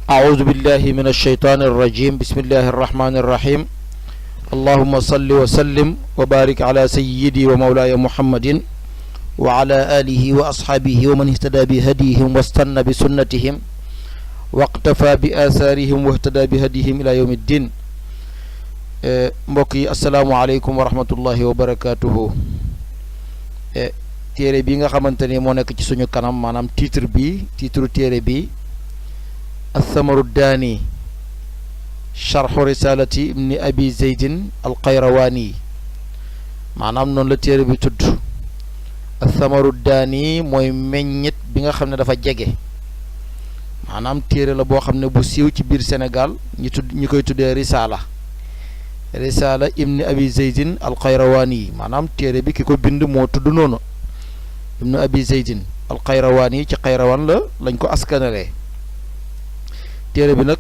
أعوذ بالله من الشيطان الرجيم بسم الله الرحمن الرحيم اللهم صل وسلم وبارك على سيدي ومولاي محمد وعلى آله وأصحابه ومن اهتدى بهديهم واستنى بسنتهم واقتفى بآثارهم واهتدى بهديهم إلى يوم الدين. mbokk yi asalaamaaleykum wa rahmatullahi wa barakaatuhu. téere bi nga xamante ni moo nekk ci suñu kanam maanaam titre téere bi athamaru daani sharxu risalati ibni abi zeydin alqayrawaani maanaam noonu la téere bi tudd. athamaru daani mooy meññit bi nga xam ne dafa jege, maanaam téere la boo xam ne bu siiw ci biir Sénégal ñi koy tuddee risala ibni abi zeydin alqayrawaani maanaam téere bi ki ko bind moo tudd noonu ibnu abi zeydin alqayrawaani ci xayrawaan lañ ko askanalee. téere bi nag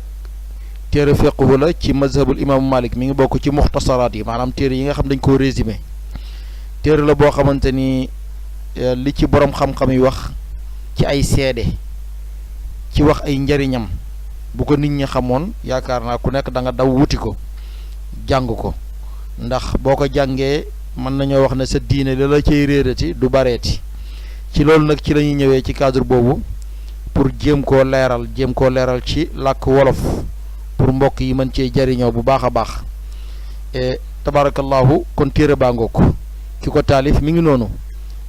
téere fiqhu la ci mazhabul imaamu Malik mi ngi bokk ci muxtasaraat yi, maanaam téere yi nga xam dañ koo résumé. téere la boo xamante ni li ci borom xam-xam yi wax ci ay seede, ci wax ay njariñam, bu ko nit ñi xamoon yaakaar naa ku nekk da nga daw wuti ko jàng ko, ndax boo ko jàngee mën nañoo wax ne sa diine li la cay réerati du bareeti. ci loolu nag ci la ñuy ñëwee ci cadre boobu pour jéem koo leeral ci làkk wolof pour mbokk yi mën cee jariñoo bu baax a baax. tabarakallahu kon téere baa ngoog ki ko taalif mi ngi noonu.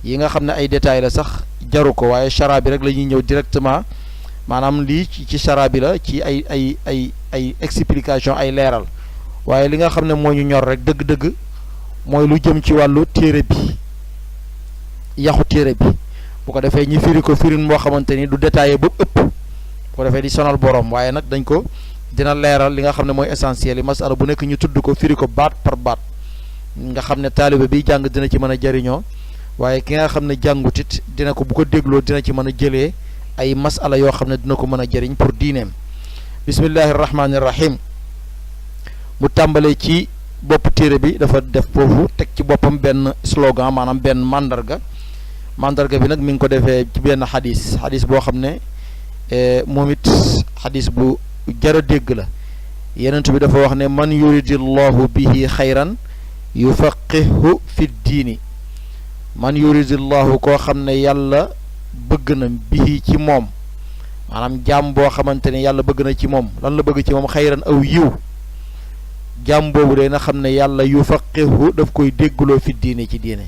yi nga xam ne ay détails la sax jaru ko, waaye chara bi rek la ñuy ñëw directement, maanaam lii ci chara bi la ci ay explication ay leeral, waaye li nga xam ne moo ñu ñor rek dëgg-dëgg mooy lu jëm ci wàllu téere bi, yaxu téere bi. bu ko defee ñi firi ko firin moo xamante ni du détaillé ba ëpp, bu ko defee di sonal borom, waaye nag dañ ko dina leeral li nga xam ne mooy essentiel yi, masala bu nekk ñu tudd ko firi ko baat par baat, nga xam ne taalibe bi jàng dina ci mën a jariñoo, waaye ki nga xam ne jàngutit dina ko bu ko dégloo dina ci mën a jëlee ay masala yoo xam ne dina ko mën a jëriñ pour diineem. bismillahi rahmaani rahim. mu tàmbalee ci bopp téere bi dafa def foofu teg ci boppam benn slogan, maanaam benn mandarga bi nag mi ngi ko defee ci benn xadis boo xam ne moom it xadis bu jara dégg la. yenent bi dafa wax ne man yuridillahu bihi xayran yufaqihu fi diini. man yuridillahu koo xam ne yàlla bëgg na bihi ci moom, maanaam jaam boo xamante ne yàlla bëgg na ci moom, lan la bëgg ci moom? xayran aw yiw. jaam boobu day na xam ne yàlla yufaqihu daf koy déggloo fi diine ci diine.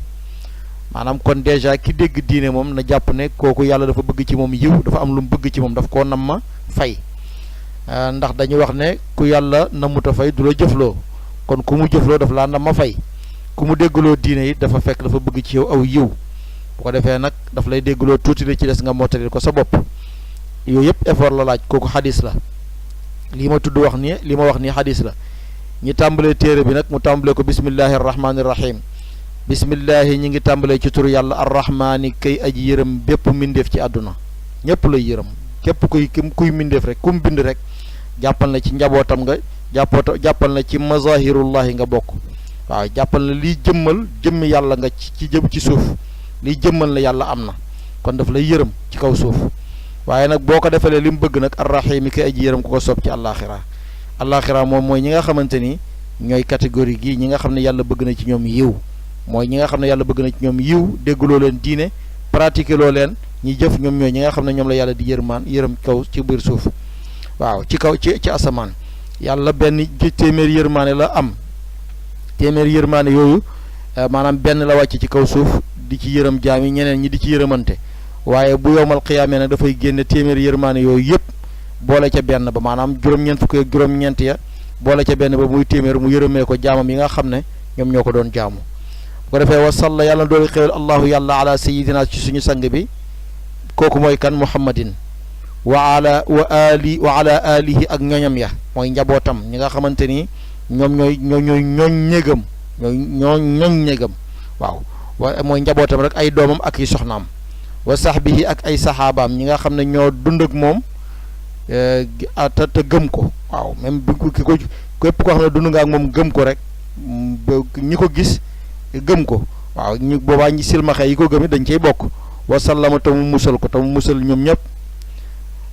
maanaam kon déjà ki dégg diine moom na jàpp ne kooku yàlla dafa bëgg ci moom yiw, dafa am lu mu bëgg ci moom, daf koo nam ma fay. ndax dañuy wax ne ku yàlla namuta fay du la jëfloo, kon ku mu jëfloo daf laa nam ma fay. ku mu déggloo diine it dafa fekk dafa bëgg ci yow aw yiw, bu ko defee nag daf lay déggloo tuuti la ci des nga mottalil ko sa bopp. yooyu yëpp effort la laaj, kooku xadis la. li ma wax nii xadis la. ñi tàmbalee téere bi nag mu tàmbalee ko bismillahi arrahmani irrahim. bismillahi ñi ngi tàmbalee ci turu yàlla arrahmaani kay aji yërëm bépp mbindeef ci àdduna, ñëpp lay yërëm. képp kuy mbindeef rek ku mu bind rek jàppal na ci njabootam nga jàppal na ci mazahirullahi nga bokk. waaw jàppal na liy jëmmi yàlla nga ci suuf, liy jëmmal na yàlla am na, kon daf lay yërëm ci kaw suuf. waaye nag boo ko defalee li mu bëgg nag arrahimi kay aji yërëm ku ko soob ci àllaaxira moom mooy ñi nga xamante ni ñooy catégorie gi ñi nga xam ne yàlla bëgg na ci ñoom yiw, mooy ñi nga xam ne yàlla bëgg na ci ñoom yiw, déggloo leen diine, pratiquer loo leen ñi jëf, ñoom ñooy ñi nga xam ne ñoom la yàlla di yërëm kaw ci biir suuf. waaw ci kaw ci asamaan yàlla benn téeméer yërmaane la am. téeméer yërmaane yooyu maanaam benn la wàcc ci kaw suuf di ci yërëm jaam yi, ñeneen ñi di ci yërëmante. waaye bu yowmal xiyaamee nag dafay génne téeméer yërmaane yooyu yëpp boole ca benn ba, maanaam juróom-ñeent fukk ak juróom-ñeent ya boole ca benn ba muy téeméer, mu yërëmee ko jaamam yi nga xam ne ñoom ñoo ko doon jaamu. bu ko defee wasalla yàlla doolu xéwal allahu yàlla ala sayidina ci suñu sang bi, kooku mooy kan? muhammadin wa ala alihi ak ñoñam ya, mooy njabootam ñi nga xamante ni ñoom ñooñ ñégam ñooñ ñégam. waaw mooy njabootam rek, ay doomam ak i soxnaam. wa sahbihi ak ay saxaabaam ñi nga xam ne ñoo dund ak moom te gëm ko. waaw même képp koo xam ne dund nga ak moom gëm ko rek, ñi ko gis gëm ko. waaw boobaa ñi silmaxa yi ko gëm dañ cey bokk. wasallama te mu musal ko te mu musal ñoom ñëpp.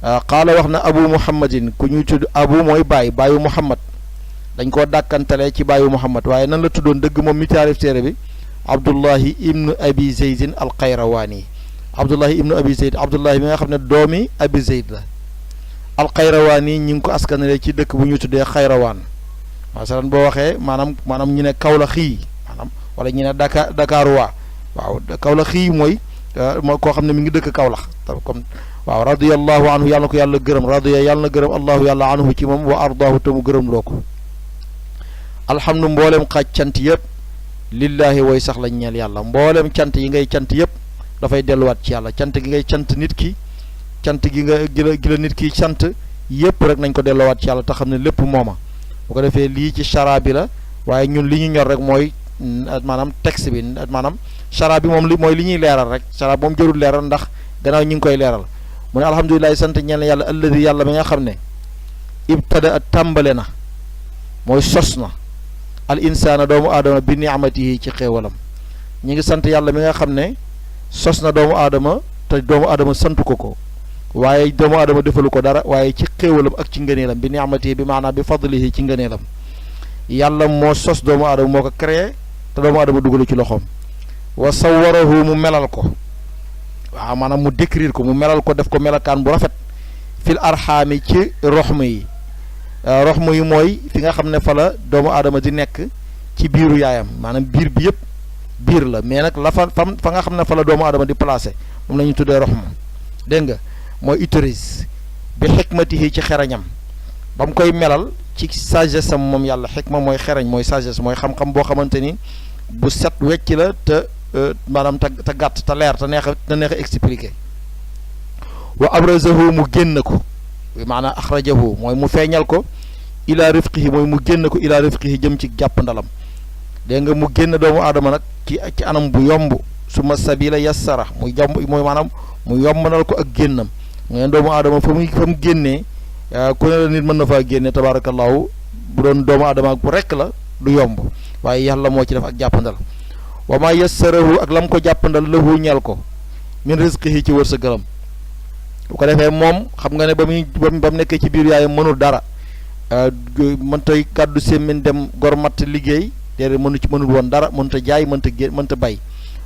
qaala wax na abu muhammadin ku ñuy tudd abu mooy baayu muhammad dañ koo dàkkantalee ci baayu muhammad waaye nan la tuddoon dëgg moom mi taarif téere bi abdullahi ibnu abi zeydin al qayrawaani abdullahi ibnu abi zeyd abdullahi bi nga xam ne doomi abi zeyd la al qayrawaani ñi ngi ko askanale ci dëkk bu ñu tuddee xayrawaan masalan boo waxee maanaam ñu ne Kawlax yi maanaam wala ñu ne Dakar waaw Kawlax yi mooy koo xam ne mi ngi dëkk Kawlax comme waaw radiyallahu anhu yàlla na ko yàlla gërëm radiya yàlla na gërëm allahu yàlla anhu ci moom wa ardaahu te mu gërëm loo ko alhamdu mboolem xaaj cant yëpp lillahi way sax lañ ñeel yàlla mboolem cant yi ngay cant yëpp dafay delluwaat ci yàlla cant gi ngay cant nit ki cant gi nga gi la nit ki cant yëpp rek nañ ko delluwaat ci yàlla te xam ne lépp mooma bu ko defee lii ci chara bi la waaye ñun li ñu ñor rek mooy maanaam texte bi maanaam chara bi moom li mooy li ñuy leeral rek chara moom jërul leeral ndax gannaaw ñu ngi koy leeral mu ne alhamdulilahi sant ñeel yàlla alladi yàlla mi nga xam ne ibtada a tàmbale na mooy sos na al insaana doomu aadama bi ni'matihi ci xéewalam ñi ngi sant yàlla mi nga xam ne sos na doomu aadama te doomu aadama sant ko waaye doomu aadama defalu ko dara waaye ci xéewalam ak ci ngëneelam bi ni'matihi bi maanaam bi fadlihi ci ngëneelam yàlla moo sos doomu aadama moo ko créé te doomu aadama dugalu ci loxoom wa sawwarahu mu melal ko waaw maanaam mu décrire ko mu melal ko def ko melakaan bu rafet fil arxaami ci roxmu yi mooy fi nga xam ne fa la doomu aadama di nekk ci biiru yaayam maanaam biir bi yëpp biir la mais nag la fa nga xam ne fa la doomu aadama di placé moom la ñu tuddee roxmu dégg nga mooy utérus bi xikmatihi ci xerañam ba mu koy melal ci sagesse am moom yàlla xikma mooy xerañ mooy sagesse mooy xam-xam boo xamante ni bu set wecc la te maanaam te gàtt te leer te neex a expliqué wa abrazahu mu génn ko maanaam axrajahu mooy mu feeñal ko ila rifqihi mooy mu génn ko ila rifqihi jëm ci jàpp ndalam dégg nga mu génn doomu aadama nag ci anam bu yomb suma sabila yassara muy yomb mooy maanaam mu yombal ko ak génnam ngeen doomu aadama fa mu génnee ku ne la nit mën na faa génne tabaarakallaahu bu doon doomu aadama bu rekk la du yomb waaye yàlla moo ci def ak jàppandal wa ma yassarahu ak lam ko jàppandal lahu ñeel ko min rizqihi ci wërsëgalam bu ko defee moom xam nga ne ba mu nekkee ci biir yaayam mënul dara mënta kàddu sémmiñ dem gor matt liggéey déedéet mënul woon dara mënta jaay mënta bay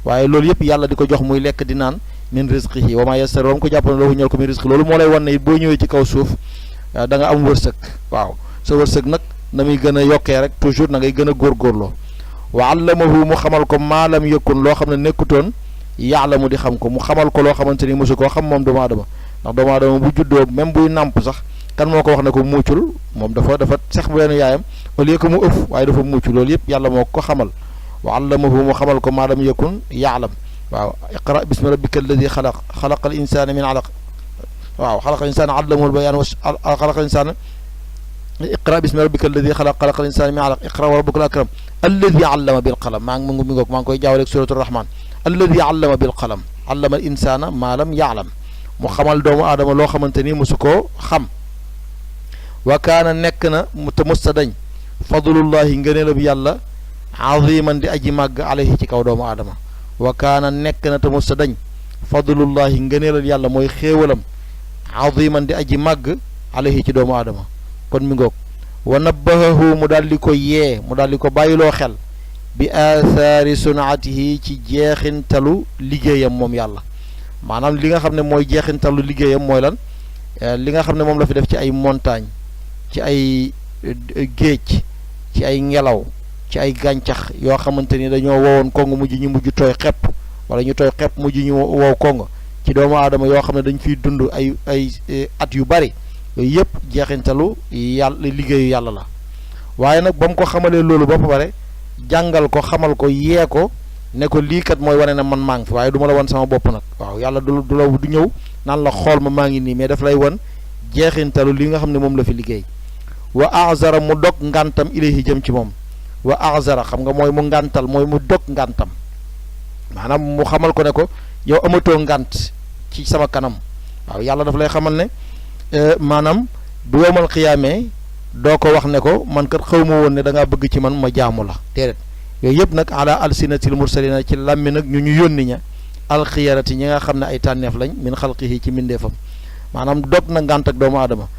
waaye loolu yëpp yàlla di ko jox muy lekk di naan min rizqihi wa ma yassarahu ko jàppandal lahu ñeel ko min rizqihi loolu moo lay wan ne it boo ñëwee ci kaw suuf da nga am wërsëg waaw sa wërsëg nag na muy gën a yokkee rek toujours na ngay gën a góorgóorloo wa allamahu mu xamal ko maalam yëkkun loo xam ne nekkutoon yaalamu di xam ko mu xamal ko loo xamante ni mosu koo xam moom doomu aadama ndax doomu aadama bu juddoo même buy nàmp sax kan moo ko wax ne ko muucul moom dafa sex bu leen yaayam au lieu que mu ëf waaye dafa muucu loolu yëpp yàlla moo ko xamal wa allamahu mu xamal ko maalam yëkkun yaalam waaw iqra bismi rabbika alladi xalaqa al insana min alaq waaw xalaqa al insana allamahu al bayaan wa xalaqa al insana iqra bismi rabbika alladi xalaqa al insana min alaq iqra wa rabbuka al akram alladi allama bil qalam maa ngi koy jaawaleeg suratu rahman alladi allama bil qalam allama al insana maa lam yaalam mu xamal doomu aadama loo xamante ni mosu koo xam wa kaana nekk na mu te musta dañ fadlullahi ngëneelab yàlla aziman di aji màgg alayhi ci kaw doomu aadama wa kaana nekk na te musta dañ fadlullahi ngëneelal yàlla mooy xéewalam aziman di aji màgg alayhi ci doomu aadama kon mi ngoog wa nabbahahu mu daal di ko yee mu daal di ko bàyyiloo xel bi aathaari sunaatihi ci jeexintalu liggéeyam moom yàlla maanaam li nga xam ne mooy jeexintalu liggéeyam mooy lan li nga xam ne moom la fi def ci ay montagne ci ay géej ci ay ngelaw ci ay gàncax yoo xamante ni dañoo wowoon kong mujj ñu mujj tooy xepp wala ñu tooy xepp mujj ñu wow kong ci doomu aadama yoo xam ne dañ fiy dund ay at yu bari yooyu yëpp jeexintalu yàlla liggéeyu yàlla la waaye nag ba mu ko xamalee loolu ba pare jàngal ko xamal ko yee ko ne ko lii kat mooy wane ne man maa ngi fi waaye du ma la wan sama bopp nag waaw yàlla du ñëw naan la xool ma maa ngi nii mais daf lay wan jeexintalu li nga xam ne moom la fi liggéey wa azara mu dog ngantam ilayhi jëm ci moom wa azara xam nga mooy mu ngantal mooy mu dog ngantam maanaam mu xamal ko ne ko yow amatoo ngant ci sama kanam waaw yàlla daf lay xamal ne maanaam bu yowmal xiyaamee doo ko wax ne ko man kat xaw ma woon ne da ngaa bëgg ci man ma jaamu la déedéet yooyu yëpp nag ala alsinatil mursalina ci làmmi nag ñu yónni ña alxiyarati ñi nga xam ne ay tànneef lañ min xalqihi ci mbindeefam maanaam dog na ngànt ak doomu aadama